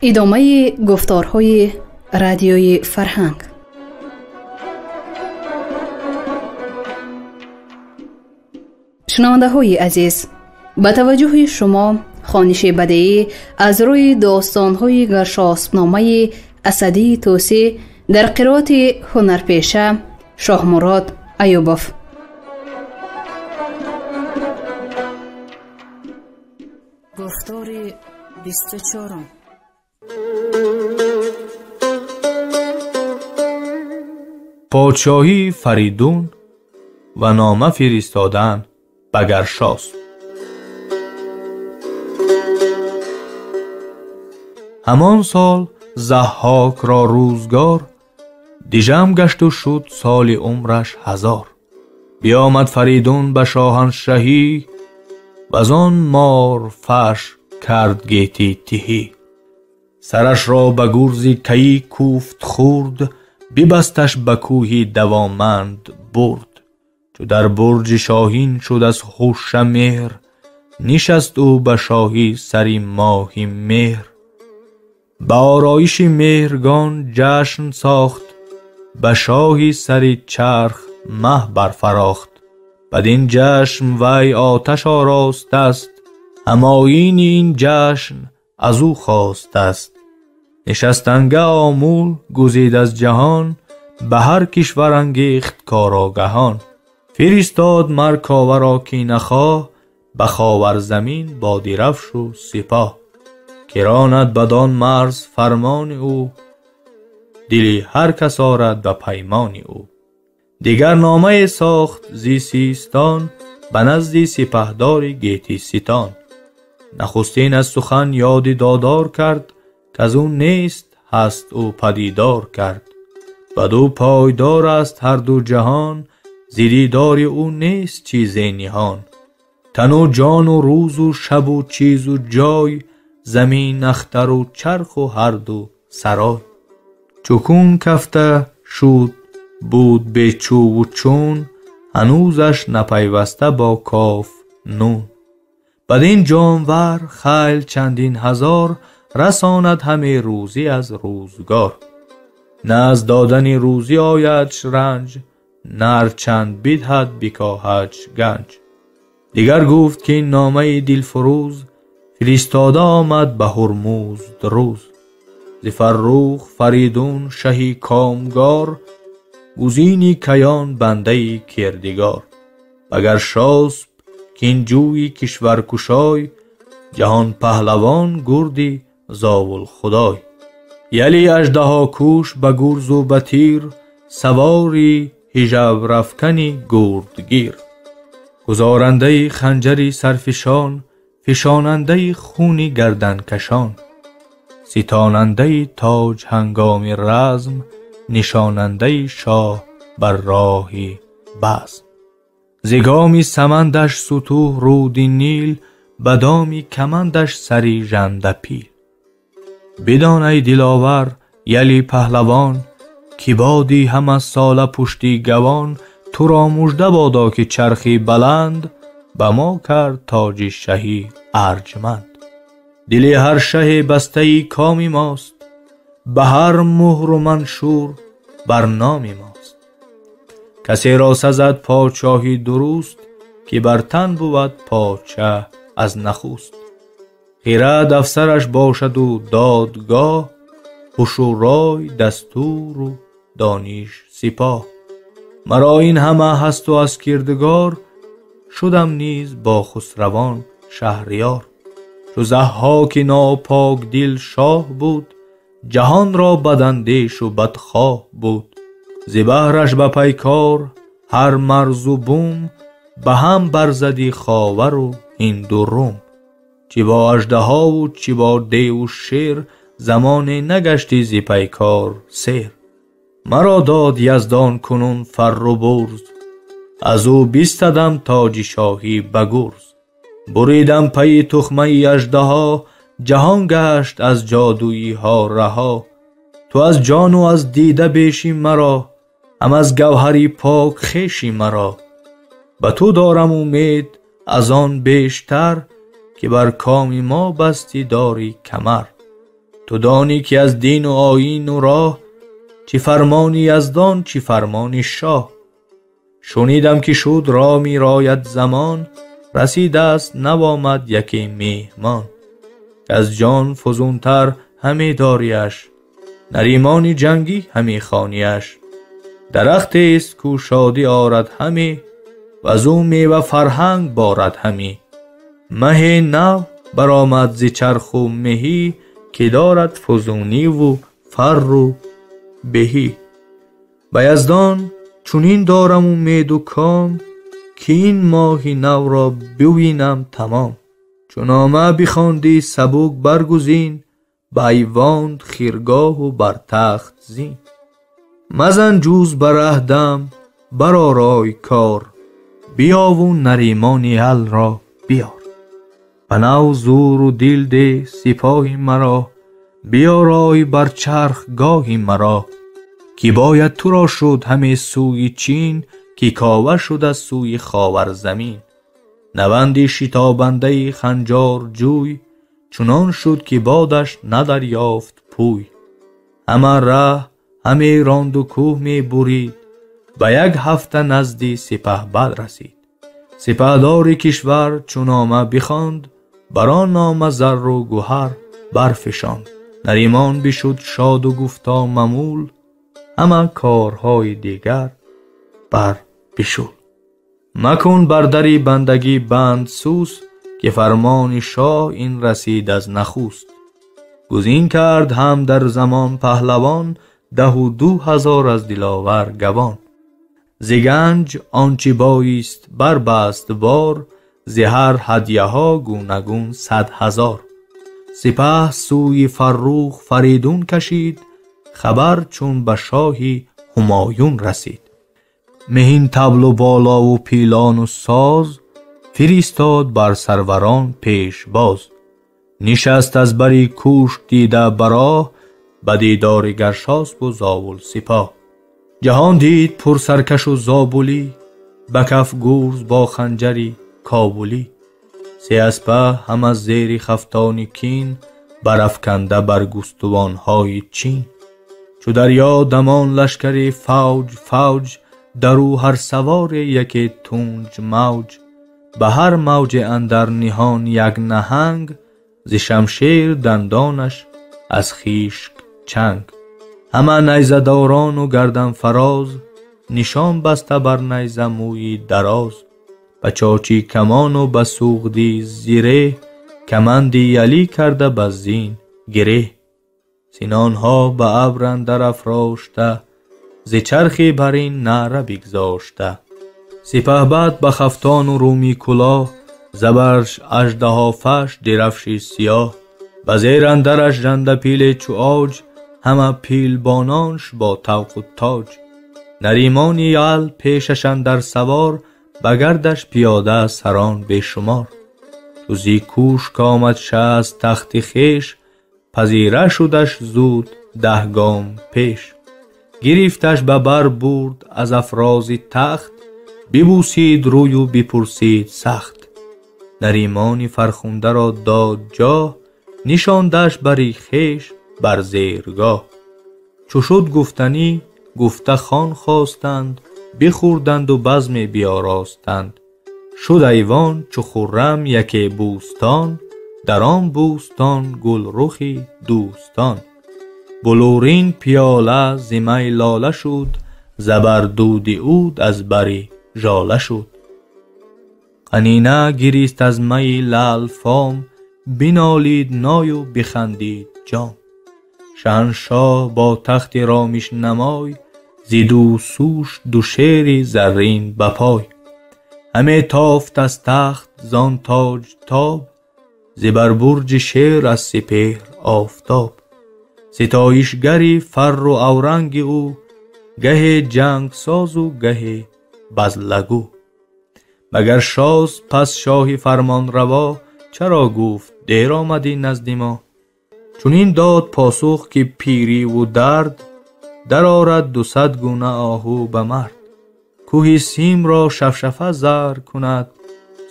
Идомаи гуфторҳои радиои фарҳанг. Шунавандаҳои азиз, ба таваҷҷӯҳи шумо хониши бадеӣ аз рӯи достонҳои Гаршоспномаи Асадии Тӯсӣ дар қироати ҳунарпеша Шоҳмурод Аюбов. Гуфтори 24. Подшоҳии Фаридун ва нома фиристодан ба Гаршосп. Ҳамон сол Заҳҳокро рӯзгор дижам гашту шуд соли умраш 1000. Биомад Фаридун ба шоҳаншаҳӣ, вазон мор фарш кард гетӣ тиҳӣ. Сарашро ба гурзи кайӣ кӯфт хӯрд, бибасташ ба кӯҳи давоманд бурд. Чу дар бурҷи шоҳин шуд аз ҳуша меҳр, нишаст ӯ ба шоҳӣ сари моҳи меҳр. Ба ороиши меҳргон ҷашн сохт, ба шоҳи сари чарх маҳ барфарохт. Бадин ҷашн вай оташ оростааст, ҳамоини ин ҷашн аз ӯ хостааст. Нишастанга омул гузид аз ҷаҳон, ба ҳар кишвар ангехт корогаҳон. Фиристод мар Коваро кинахоҳ, ба Ховарзамин бо дирафшу сипоҳ. Ки ронад бадон марз фармони ӯ, дили ҳар кас орад ба паймони ӯ. Дигар номае сохт зи Систон, ба назди сипаҳдори Гетиситон. Нахустин аз сухан ёди додор кард, каз ӯ нест ҳаст ӯ падидор кард. Баду пойдор аст ҳарду ҷаҳон, зи дидори ӯ нест чизе ниҳон. Тану ҷону рӯзу шабу чизу ҷой, замин ахтару чарху ҳарду сарой. Чукун кафта шуд буд бечуву чун, ҳанӯзаш напайваста бо коф нун. Бадин ҷонвар хайл чандин ҳазор, расонад ҳаме рӯзӣ аз рӯзгор. На аз додани рӯзӣ оядш ранҷ, на ҳарчанд бидҳад бикоҳадш ганҷ. Дигар гуфт ки ин номаи дилфурӯз фиристода омад ба Ҳурмузд рӯз. Зи Фаррух Фаридун шаҳи комгор, гузини каён бандаи кирдигор. Ба Гаршосп кин ҷӯи кишваркушой, ҷаҳонпаҳлавон гурди зовулхудой. Яли аждаҳокуш ба гурзу ба тир, савори ҳижаврафкани гурдгир. Гузорандаи ханҷари сарфишон, фишонандаи хуни гарданкашон. Ситонандаи тоҷ ҳангоми разм, нишонандаи шоҳ бар роҳи базм. Зигоми самандаш сутӯҳ рӯди Нил, ба доми камандаш сари жандапил. Бидон ай диловар яли паҳлавон, ки боди ҳама сола пушти гавон. Туро мужда бодо ки чархи баланд, ба мо кард тоҷи шаҳи арҷманд. Дили ҳар шаҳе бастаи коми мост, ба ҳар муҳру маншур бар номи мост. Касеро сазад подшоҳи дуруст, ки бар тан бувад подшаҳ аз нахуст. Хирад афсараш бошаду додгоҳ, ҳушу рой дастуру дониш сипоҳ. Маро ин ҳама ҳасту аз кирдигор, шудам низ бо хусравон шаҳриёр. Чу Заҳҳоки нопокдил шоҳ буд, ҷаҳонро бадандешу бадхоҳ буд. Зи баҳраш ба пайкор ҳар марзу бум, ба ҳам барзади Ховару Ҳинду Рум. Чӣ бо аждаҳову чӣ бо деву шер, замоне нагаштӣ зи пайкор сер. Маро дод Яздон кунун фарру бурз, аз ӯ бистадам тоҷи шоҳӣ ба гурз. Буридам пайи тухмаи аждаҳо, ҷаҳон гашт аз ҷодуиҳо раҳо. Ту аз ҷону аз дида беши маро, ҳам аз гавҳари пок хеши маро. Ба ту дорам умед аз он бештар, ки бар коми мо басти дори камар. Ту донӣ ки аз дину оину роҳ, чӣ фармони яздон, чӣ фармони шоҳ. Шунидам ки шуд роми роят замон, расидааст навомад яке меҳмон. Аз ҷон фузунтар ҳаме дориаш, наримони ҷангӣ ҳаме хонияш. Дарахтест ку шодӣ орад ҳаме, вазу мева фарҳанг борад ҳаме. Маҳе нав баромад зи чарху меҳӣ, ки дорад фузуниву фарру беҳӣ. Ба яздон чунин дорам умеду ком, ки ин моҳи навро бибинам тамом. Чу нома бихондӣ сабук баргузин, ба айвонд хиргоҳу бар тахт зин. Мазан ҷуз ба раҳдам баророй кор, биёву наримони ялро биёр. Ба нав зуру дил деҳ сипоҳи маро, биёрой бар чарх гоҳи маро. Ки бояд туро шуд ҳаме сӯи Чин, ки кова шуд аз сӯи Ховарзамин. Наванди шитобандаи ханҷорҷӯй, чунон шуд ки бодаш надарёфт пӯй. Ҳама раҳ ҳаме ронду кӯҳ мебурид, ба як ҳафта назди сипаҳбад расид. Сипаҳдори кишвар чу нома бихонд, бар он нома зарру гӯҳар барфишонд. Наримон бишуд шоду гуфто мамул, ҳама корҳои дигар бар бишуд. Макун бар дари бандагӣ банд сӯс, ки фармони шоҳ ин расид аз нахуст. Гузин кард ҳам дар замон паҳлавон, 12,000 аз диловар гавон. Зи ганҷ он чи боист барбаст бор, зи ҳар ҳадяҳо гунагун 100,000. Сипаҳ сӯи Фаррух Фаридун кашид, хабар чун ба шоҳи Ҳумоюн расид. Меҳин таблу болову пилону соз, фиристод бар сарварон пешбоз. Нишаст аз бари кӯшк дида бароҳ, ба дидори Гаршоспу зовул сипоҳ. Ҷаҳон дид пурсаркашу зобулӣ, ба каф гурз бо ханҷари кобулӣ. Се аспа ҳам аз зери хафтони кин, барафканда бар густувонҳои Чин. Чу дарё дамон лашкари фавҷ фавҷ, дару ҳар саворе яке тунҷ мавҷ. Ба ҳар мавҷе андар ниҳон як наҳанг, зи шамшер дандонаш аз хишк чанг. Ҳама найзадорону гарданфароз, нишон баста бар найза мӯи дароз. Ба чочи камону ба суғди зиреҳ, каманди ялӣ карда ба зин гиреҳ. Синонҳо ба абр андар афрошта, зи чархи бар ин наъра бигзошта. Сипаҳбад ба хафтону рӯми кулоҳ, забарш аждаҳофаш дирафши сиёҳ. Ба зер андараш жандапиле чу оҷ, ҳама пилбононш бо тавқу тоҷ. Наримони ял пешаш андар савор, ба гардаш пиёда сарон бешумор. Чу зи кӯшк омад шаст тахти хеш, пазира шудаш зуд 10 гом пеш. Гирифташ ба бар бурд аз афрози тахт, бибусид рӯю бипурсид сахт. Наримони фархундаро дод ҷоҳ, нишондаш бари хеш бар зергоҳ. Чу шуд гуфтанӣ гуфта хон хостанд, бихӯрданду базме биёростанд. Шуд айвон чу хуррам яке бӯстон, дар он бӯстон гулрухи дӯстон. Булурин пиёла зи май лола шуд, забардуди уд аз бари жола шуд. Қанина гирист аз майи лаълфом, бинолид ною бихандид ҷом. Шаҳаншоҳ бо тахти ромиш намой, зи ду сӯш ду шери заррин ба пой. Ҳаме тофт аз тахт зон тоҷ тоб, зи бар бурҷи шер аз сипеҳр офтоб. Ситоишгари фарру авранги ӯ, гаҳе ҷангсозу гаҳе базлагӯ. Магар шоз пас шоҳи фармонраво, чаро гуфт дер омадӣ назди мо? Чунин дод посух ки пириву дард, дарорад 200 гуна оҳу ба мард. Кӯҳи симро шафшафа зар кунад,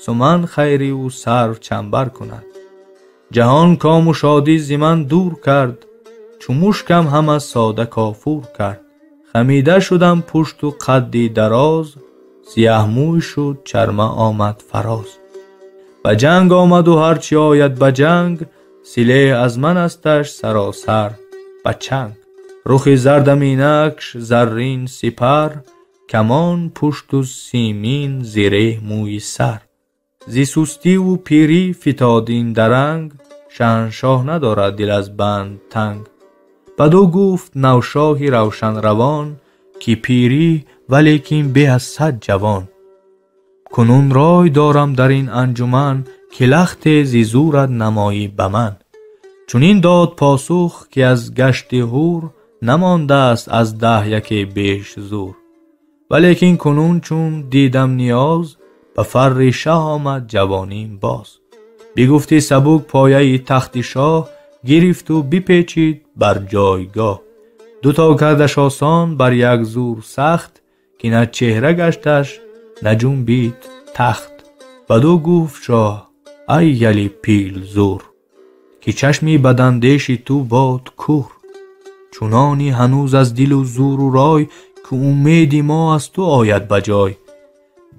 суман хайриву сарв чанбар кунад. Ҷаҳон кому шодӣ зи ман дур кард, Чу мушкам ҳама сода кофур кард. Хамида шудам пушту қадди дароз, сиёҳмӯй шуд чарма омад фароз. Ба ҷанг омаду ҳарчи ояд ба ҷанг, силеҳ аз ман асташ саросар ба чанг. Рухи зардам инакш заррин сипар, камон пушту симин зиреҳ мӯи сар. Зи сустиву пирӣ фитодин даранг, шаҳаншоҳ надорад дил аз банд танг. Баду гуфт навшоҳи равшанравон, ки пирӣ валекин бе аз сад ҷавон. Кунун рой дорам дар ин анҷуман, ки лахте зи зурат намоӣ ба ман. Чунин дод посух ки аз гашти ҳур, намондааст аз даҳ яке беш зур. Валекин кунун чун дидам ниёз, ба фарри шаҳ омад ҷавоним боз. Бигуфти сабук пояи тахти шоҳ, гирифту бипечид бар ҷойгоҳ. Дуто кардаш осон бар як зур сахт, ки на чеҳра гашташ на ҷунбид тахт. Баду гуфт шоҳ ай яли пилзур, ки чашми бадандеши ту бод кур. Чунони ҳанӯз аз дилу зуру рой, ки умеди мо аз ту ояд ба ҷой.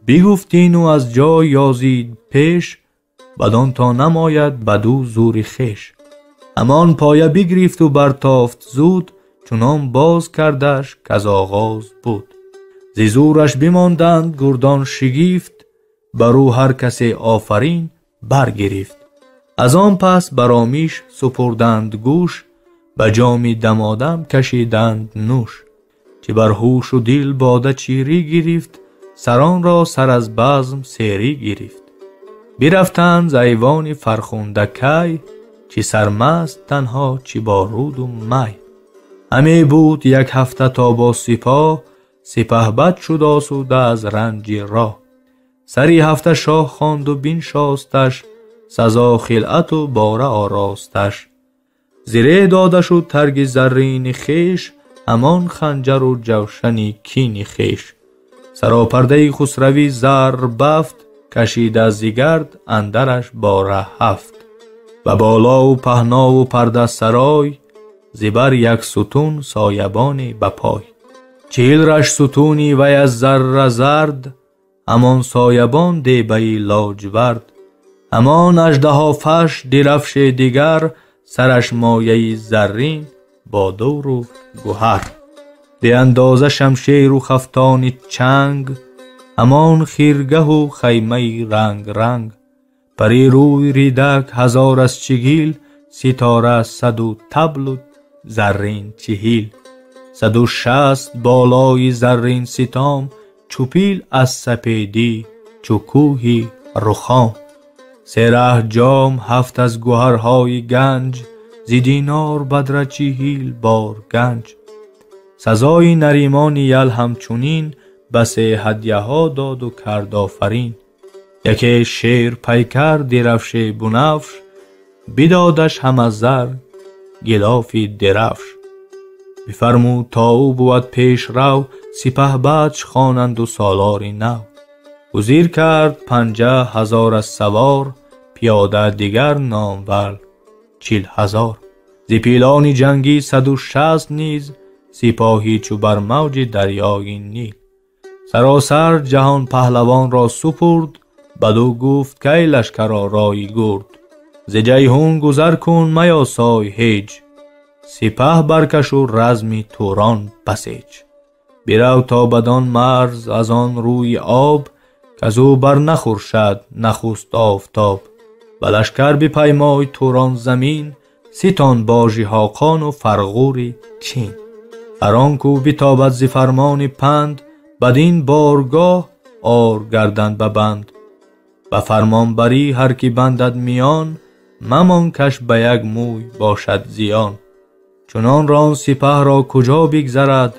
Бигуфт ину аз ҷой ёзид пеш, бадон то намояд баду зури хеш. Ҳамон поя бигирифту бартофт зуд, чунон боз кардаш каз оғоз буд. Зи зураш бимонданд гурдон шигифт, бар ӯ ҳар касе офарин баргирифт. Аз он пас баромиш супурданд гӯш, ба ҷоми дамодам кашиданд нӯш. Чи бар ҳушу дил бода чирӣ гирифт, саронро сар аз базм серӣ гирифт. Бирафтанд з айвони фархунда кай, чи сармаст танҳо чи бо руду май. Ҳаме буд як ҳафта то бо сипоҳ, сипаҳбад шуд осуда аз ранҷи роҳ. Сари ҳафта шоҳ хонду биншосташ, сазо хилъату бора оросташ. Зиреҳ дода шуд тарги заррини хеш, ҳамон ханҷару ҷавшани кини хеш. Саропардаи хусравӣ зарр бафт, кашида зигард андараш бора ҳафт. Ба болову паҳнову парда сарой, зибар як сутун соябоне ба пой. Чил раш сутуни вай аз зарра зард, ҳамон соябон дебаи лоҷвард. Ҳамон аждаҳофаш дирафше дигар, сараш мояи заррин бо дуру гуҳар. Беандоза шамшеру хафтони чанг, ҳамон хиргаҳу хаймаи ранг-ранг. Пари рӯй ридак ҳазор аз чигил, ситора саду таблу заррин чиҳил. 160 болои заррин ситом, чу пил аз сапедӣ чу кӯҳи рухом. Се раҳ ҷом ҳафт аз гуҳарҳои ганҷ, зи динор бадра чиҳил бор ганҷ. Сазои наримони ял ҳамчунин, басе ҳадяҳо доду кард офарин. Яке шер пайкар дирафше бунафш, бидодаш ҳама зар гилофи дирафш. Бифармуд то ӯ бувад пешрав, сипаҳбадш хонанду солори нав. Гузир кард 50,000 аз савор, пиёда дигар номвар 40,000. Зи пилони ҷангӣ 160 низ, сипоҳӣ чу бар мавҷи дарёи Нил. Саросар ҷаҳон паҳлавонро супурд, баду гуфт кай лашкаро рои гурд. Зи ҷайҳун гузар кун маясой ҳеҷ, сипаҳ баркашу разми Турон басеҷ. Бирав то бадон марз аз он рӯи об, каз ӯ барнахӯршад нахуст офтоб. Ба лашкар бипаймой Турон замин, ситон божи ҳоқону фарғури Чин. Ҳар он кӯ битобад зи фармони панд, бадин боргоҳ ор гарданд ба банд. Ба фармонбарӣ ҳар ки бандад миён, мамон каш ба як мӯй бошад зиён. Чунон рон сипаҳро куҷо бигзарад,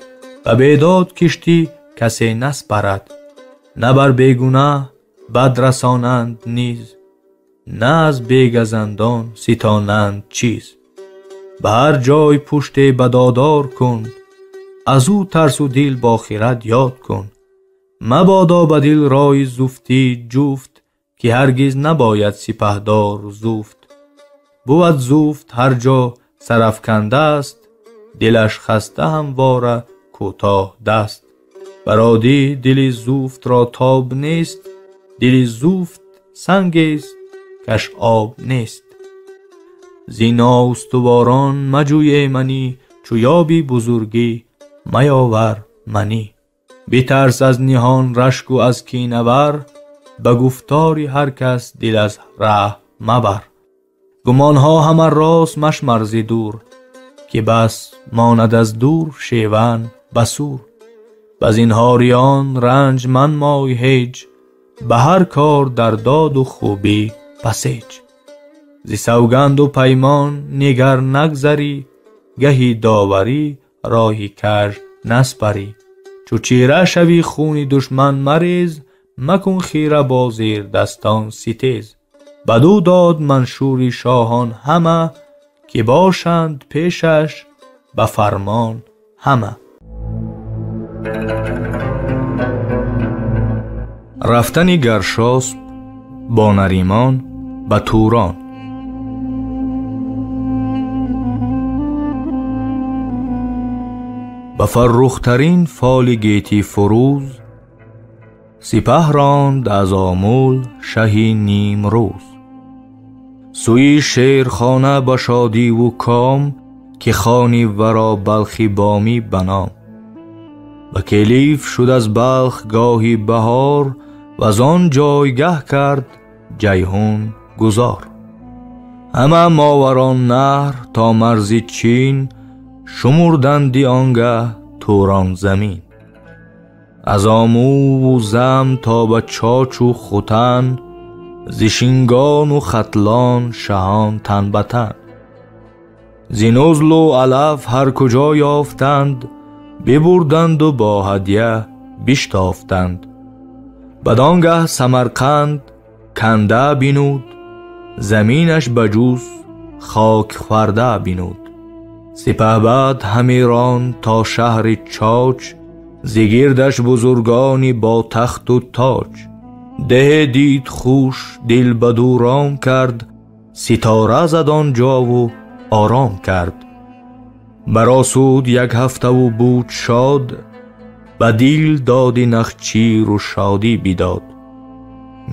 ба бедод киштӣ касе наспарад. На бар бегунаҳ бад расонанд низ, на аз бегазандон ситонанд чиз. Ба ҳар ҷой пуште ба додор кун, аз ӯ тарсу дил бо хирад ёд кун. Мабодо ба дил рои зуфтӣ ҷуфт, ки ҳаргиз набояд сипаҳдор зуфт. Бувад зуфт ҳар ҷо сарафканда аст, дилаш хаста ҳамвора кӯтоҳ даст. Бародӣ дили зуфтро тоб нест, дили зуфт сангест каш об нест. Зи ноустуворон маҷӯй эманӣ, чу ёби бузургӣ маёвар манӣ. Битарс аз ниҳон рашку аз кинавар, ба гуфтори ҳар кас дил аз раҳ мабар. Гумонҳо ҳама рост машмар зи дур, ки бас монад аз дур шеван басур. Ба зинҳориён ранҷ манмой ҳеҷ, ба ҳар кор дар доду хубӣ пасеҷ. Зи савганду паймон нигар нагзарӣ, гаҳи доварӣ роҳи каж наспарӣ. Чу чира шавӣ хуни душман марез, макун хира бо зердастон ситез. Бадӯ дод маншури шоҳон ҳама, ки бошанд пешаш ба фармон ҳама. Рафтани Гаршосп бо Наримон ба Турон. Ба фаррухтарин фоли гетӣ фурӯз, сипаҳ ронд аз Омул шаҳи нимрӯз. Сӯи шерхона ба шодиву ком, ки хони варо Балхи бомӣ ба ном. Ба келиф шуд аз Балх гоҳи баҳор, ваз он ҷойгаҳ кард Ҷайҳун гузор. Ҳама моварон наҳр то марзи Чин, шумурданди он гаҳ Турон замин. Аз Омӯву Зам то ба Чочу Хутан, зи Шингону Хатлон шаҳон тан ба тан. Зи нузлу алаф ҳар куҷо ёфтанд, бибурданду бо ҳадя биштофтанд. Бадон гаҳ Самарқанд канда бинуд, заминаш ба ҷуз хок хӯрда бинуд. Сипаҳбад ҳаме ронд то шаҳри Чоч, зи гирдаш бузургони бо тахту тоҷ. Деҳе дид хуш дил баду ром кард, ситора зад он ҷову ором кард. Баросуд як ҳафтаву буд шод, ба дил доди нахчиру шодӣ бидод.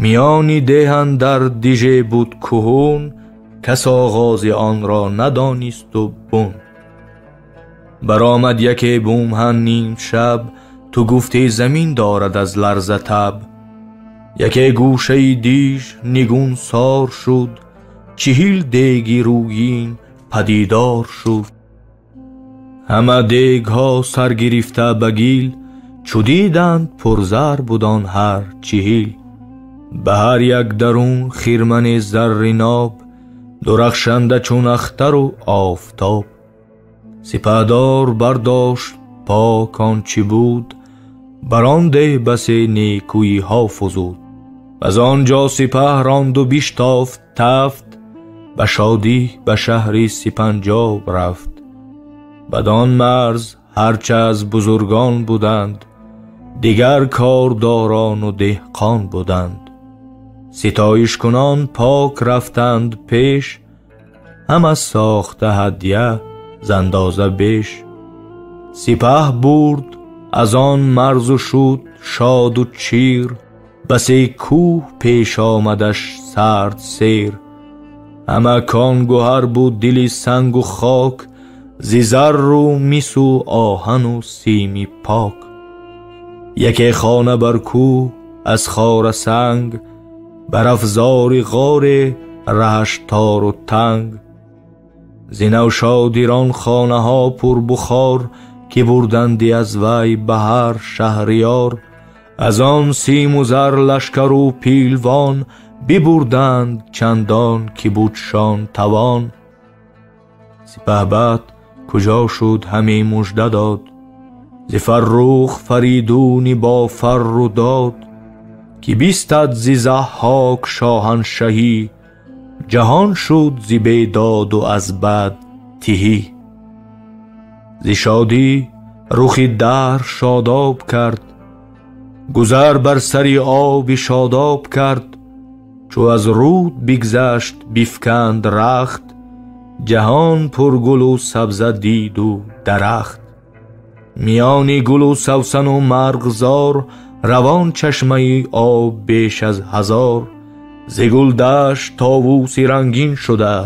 Миёни деҳ андар диже буд куҳун, кас оғози онро надонисту бун. Баромад яке бумҳан ним шаб, ту гуфтӣ замин дорад аз ларза таб. Яке гӯшаи диж нигун сор шуд, 40 деги рӯйин падидор шуд. Ҳама дегҳо сар гирифта ба гил, чу диданд пурзар буд он ҳар 40. Ба ҳар як дарун хирмани зарри ноб, дурахшанда чун ахтару офтоб. Сипаҳдор бардошт пок он чӣ буд, бар он деҳ басе некӯиҳо фузуд. Аз он ҷо сипаҳ ронду биштофт тафт, ба шодӣ ба шаҳри Сипанҷоб рафт. Бадон марз ҳарча аз бузургон буданд, дигар кордорону деҳқон буданд. Ситоишкунон пок рафтанд пеш, ҳама сохта ҳадя зандоза беш. Сипаҳ бурд аз он марзу шуд шоду чир, басе кӯҳ пеш омадаш сард сер. Ҳама кон гуҳар буд дили сангу хок, зи зарру мису оҳану сими пок. Яке хона бар кӯҳ аз хора санг, бар афзори ғоре раҳаш тору танг. Зи навшодирон хонаҳо пурбухор, ки бурданди аз вай ба ҳар шаҳриёр. Аз он симу зар лашкару пилвон, бибурданд чандон ки будшон тавон. Сипаҳбад куҷо шуд ҳаме мужда дод, зи Фаррух Фаридуни бо фарру дод, ки бистад зи Заҳҳок шоҳаншаҳӣ, ҷаҳон шуд зи бедоду аз бад тиҳӣ. Зи шодӣ рухи даҳр шодоб кард, гузар бар сари оби шодоб кард. Чу аз руд бигзашт бифканд рахт, Ҷаҳон пургулу сабза диду дарахт. Миёни гулу савсану марғзор, равон чашмаи об беш аз ҳазор. Зи гул дашт товуси рангин шуда,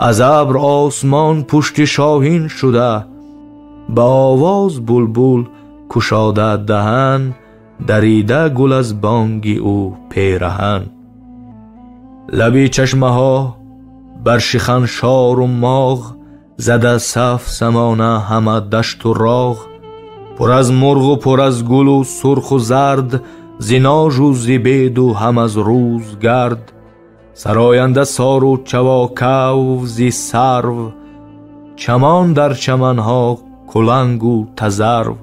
аз абр осмон пушти шоҳин шуда. Ба овоз булбул кушода даҳан, дарида гул аз бонги ӯ пераҳан. Лаби чашмаҳо бар шихан шору моғ, зада саф самона ҳама дашту роғ. Пур аз мурғу пур аз гулу сурху зард, зи ножу зи беду ҳам аз рӯз гард. Сароянда сору чавокав зи сарв, чамон дар чаманҳо кулангу тазарв.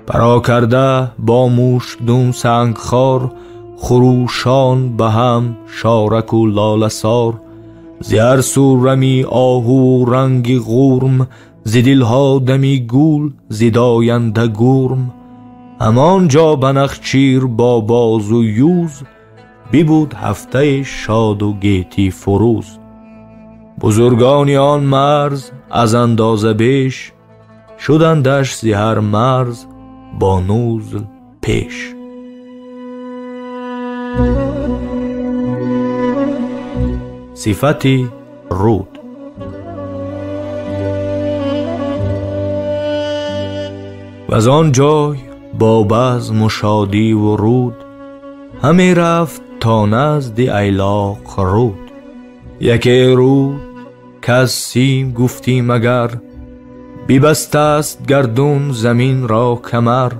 Парокарда бо мушкдун сангхор, хурӯшон ба ҳам шораку лоласор. Зи ҳар су рами оҳу ранги ғурм, зи дилҳо дами гул зи доянда гурм. Ҳамон ҷо ба нахчир бо бозу юз, бибуд ҳафтаи шоду гетӣ фурӯз. Бузургони он марз аз андоза беш, шудандаш зи ҳар марз бо нузл пеш. Сифати руд. Ваз он ҷой бо базму шодиву руд, ҳаме рафт то назди Айлоқ руд. Яке руд каз сим гуфтӣ магар, бибастааст гардун заминро камар.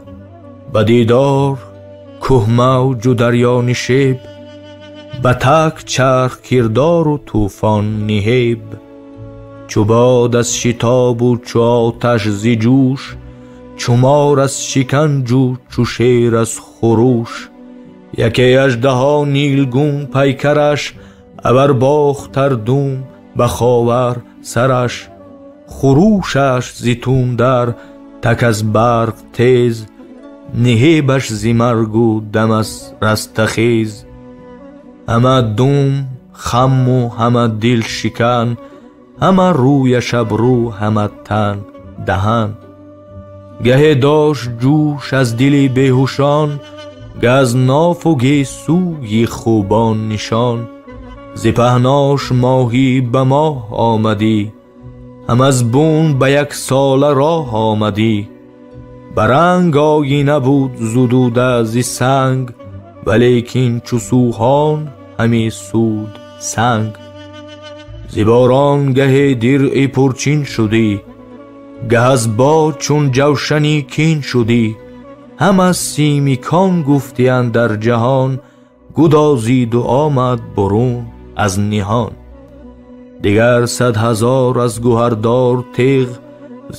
Ба дидор кӯҳмавҷу дарё нишеб, ба так чарх кирдору тӯфон ниҳеб. Чу бод аз шитобу чу оташ зи ҷӯш, чу мор аз шиканҷу чу шер аз хурӯш. Яке аждаҳо нилгун пайкараш, абар бохтардум ба ховар сараш. Хурӯшаш зи тундар так аз барқ тез, ниҳебаш зи маргу дам аз растахез. Ҳама дум хамму ҳама дил шикан, ҳама рӯяш абрӯ ҳама тан даҳан. Гаҳе дошт ҷӯш аз дили беҳушон, гаҳ аз нофу гесӯи хубон нишон. Зи паҳнош моҳӣ ба моҳ омадӣ, ҳам аз бун ба як сола роҳ омадӣ. Ба ранг оина буд зудуда зи санг, валекин чу сӯҳон ҳаме суд санг. Зи борон гаҳе диръи пурчин шудӣ, гаҳ аз бод чун ҷавшани кин шудӣ. Ҳам аз сими кон гуфтӣ андар ҷаҳон, гудозиду омад бурун аз ниҳон. Дигар 100 ҳазор аз гӯҳардор теғ,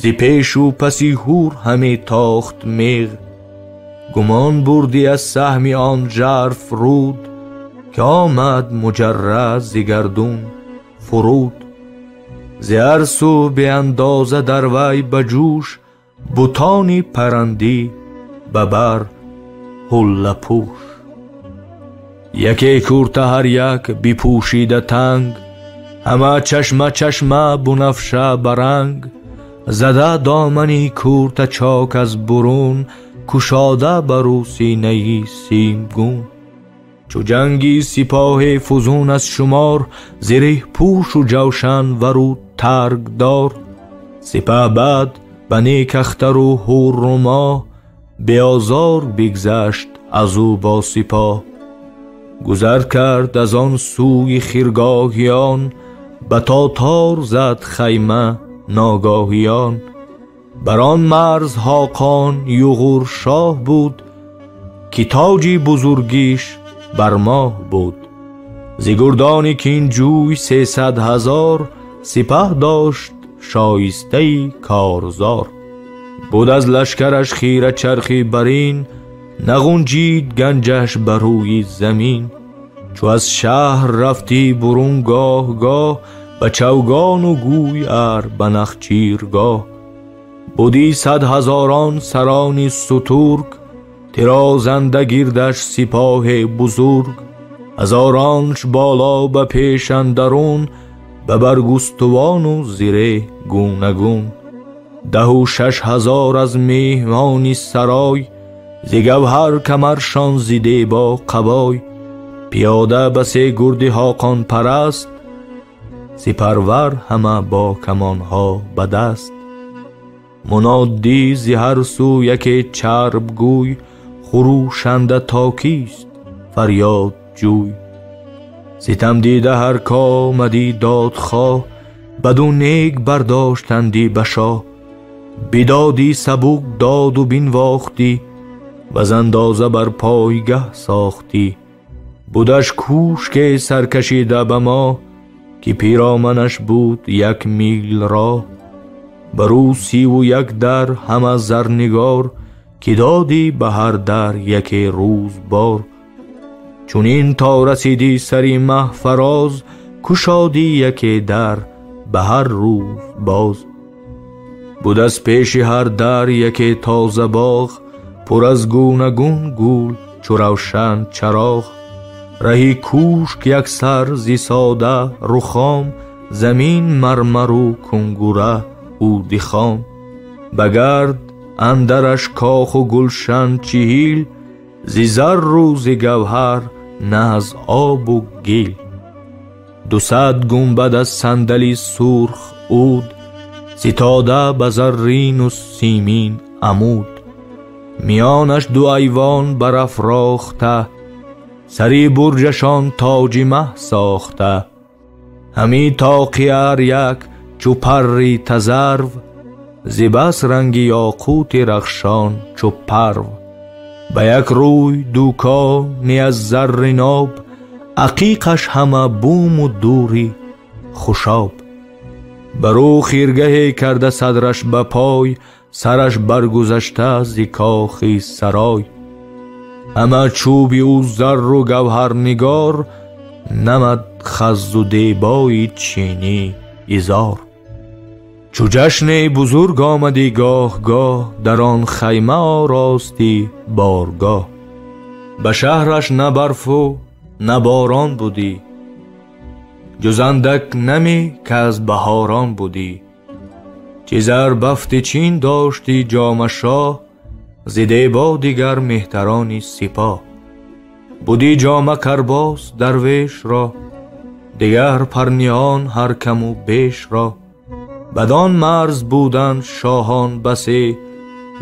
зи пешу паси ҳур ҳаме тохт меғ. Гумон бурдӣ аз саҳми он жарф руд, ки омад муҷаррад зи гардун фуруд. Зи ҳар су беандоза дар вай ба ҷӯш, бутони парандӣ ба бар ҳуллапӯш. Яке курта ҳар як бипӯшида танг, ҳама чашма чашма бунафша ба ранг. Зада домани курта чок аз бурун, кушода бар ӯ синаи симгун. Чу ҷанги сипоҳе фузун аз шумор, зиреҳ пӯшу ҷавшан вару таргдор. Сипаҳ бад ба нек ахтару ҳурру моҳ, беозор бигзашт аз ӯ бо сипоҳ. Гузар кард аз он сӯи хиргоҳиён, ба тотор зад хайма ногоҳиён. Бар он марз ҳоқон юғур шоҳ буд, ки тоҷи бузургиш бар моҳ буд. Зи гурдони кин ҷӯй 300 ҳазор, сипаҳ дошт шоистаи корзор. Буд аз лашкараш хира чархи барин, нағунҷид ганҷаш бар рӯи замин. Чу аз шаҳр рафтӣ бурун гоҳ гоҳ, ба чавгону гӯй ар ба нахчиргоҳ. Будӣ 100 ҳазорон сарони сутург, тирозанда гирдаш сипоҳи бузург. Ҳазоронш боло ба пеш андарун, Ба баргустувону зире гунагун. 16,000 аз меҳмони сарой, зи гавҳар камаршон зи дебо қабой. Пиёда ба се гурди ҳоқон параст, сипарвар ҳама бо камонҳо ба даст. Муноддӣ зи ҳар сӯ яке чарбгӯй, хурӯшанда то кист фарёд ҷӯй. Ситам дида ҳар комадӣ додхоҳ, баду нек бардоштандӣ ба шоҳ. Бидодӣ сабук доду бинвохтӣ, ваз андоза бар пойгаҳ сохтӣ. Будаш кӯшке саркашида ба мо, ки пироманаш буд 1 мил роҳ. Бар ӯ 31 дар ҳама зарнигор, ки додӣ ба ҳар дар яке рӯз бор. Чунин то расидӣ сари маҳ фароз, кушодӣ яке дар ба ҳар рӯз боз. Буд аз пеши ҳар дар яке тоза боғ, пур аз гунагун гул чу равшан чароғ. Раҳи кӯшк яксар зи сода рухом, замин мармару кунгура уди хом. Ба гард андараш коху гулшан 40, зи зарру зи гавҳар на аз обу гил. 200 гунбад аз сандали сурх уд, ситода ба заррину симин амуд. Миёнаш 2 айвон барафрохта, сари бурҷашон тоҷи маҳ сохта. Ҳами тоқи ҳар як чу парри тазарв, зи бас ранги ёқути рахшон чу парв. Ба як рӯй 2 кони аз зарри ноб, ақиқаш ҳама буму дури хушоб. Бар ӯ хиргаҳе карда садраш ба пой, сараш баргузашта зи кохи сарой. Ҳама чӯби ӯ зарру гавҳарнигор, намад хаззу дебои чинӣ изор. Чу ҷашне бузург омадӣ гоҳ-гоҳ, дар он хайма оростӣ боргоҳ. Ба шаҳраш на барфу на борон будӣ, ҷуз андак наме ки аз баҳорон будӣ. Чи зар бафти чин доштӣ ҷома шоҳ, зи дебо дигар меҳтарони сипоҳ. Будӣ ҷома карбос дарвешро, дигар парниён ҳар каму бешро. Бадон марз буданд шоҳон басе,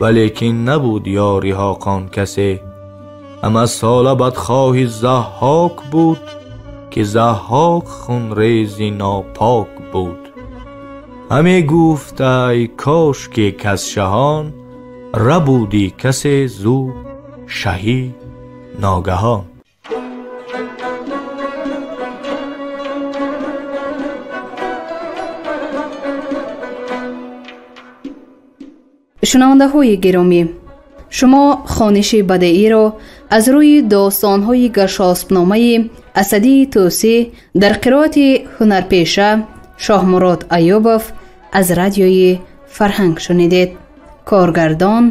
валекин набуд ёри ҳоқон касе. Ҳама сола бадхоҳи Заҳҳок буд, ки Заҳҳок хунрези нопок буд. Ҳаме гуфт ай кош ки кас шаҳон, рабудӣ касе зу шаҳӣ ногаҳон. Шунавандаҳои гиромӣ, шумо хониши бадеиро аз рӯи достонҳои гаршоспномаи Асадии Тӯсӣ дар қироати ҳунарпеша Шоҳмурод Аюбов аз радиои Фарҳанг шунидед. Коргардон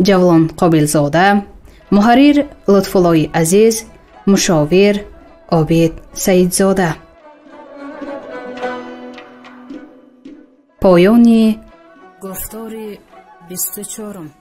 Ҷавлон Қобилзода, муҳаррир Лутфуллои Азиз, мушовир Обид Саидзода. Поёни гуфтори 24.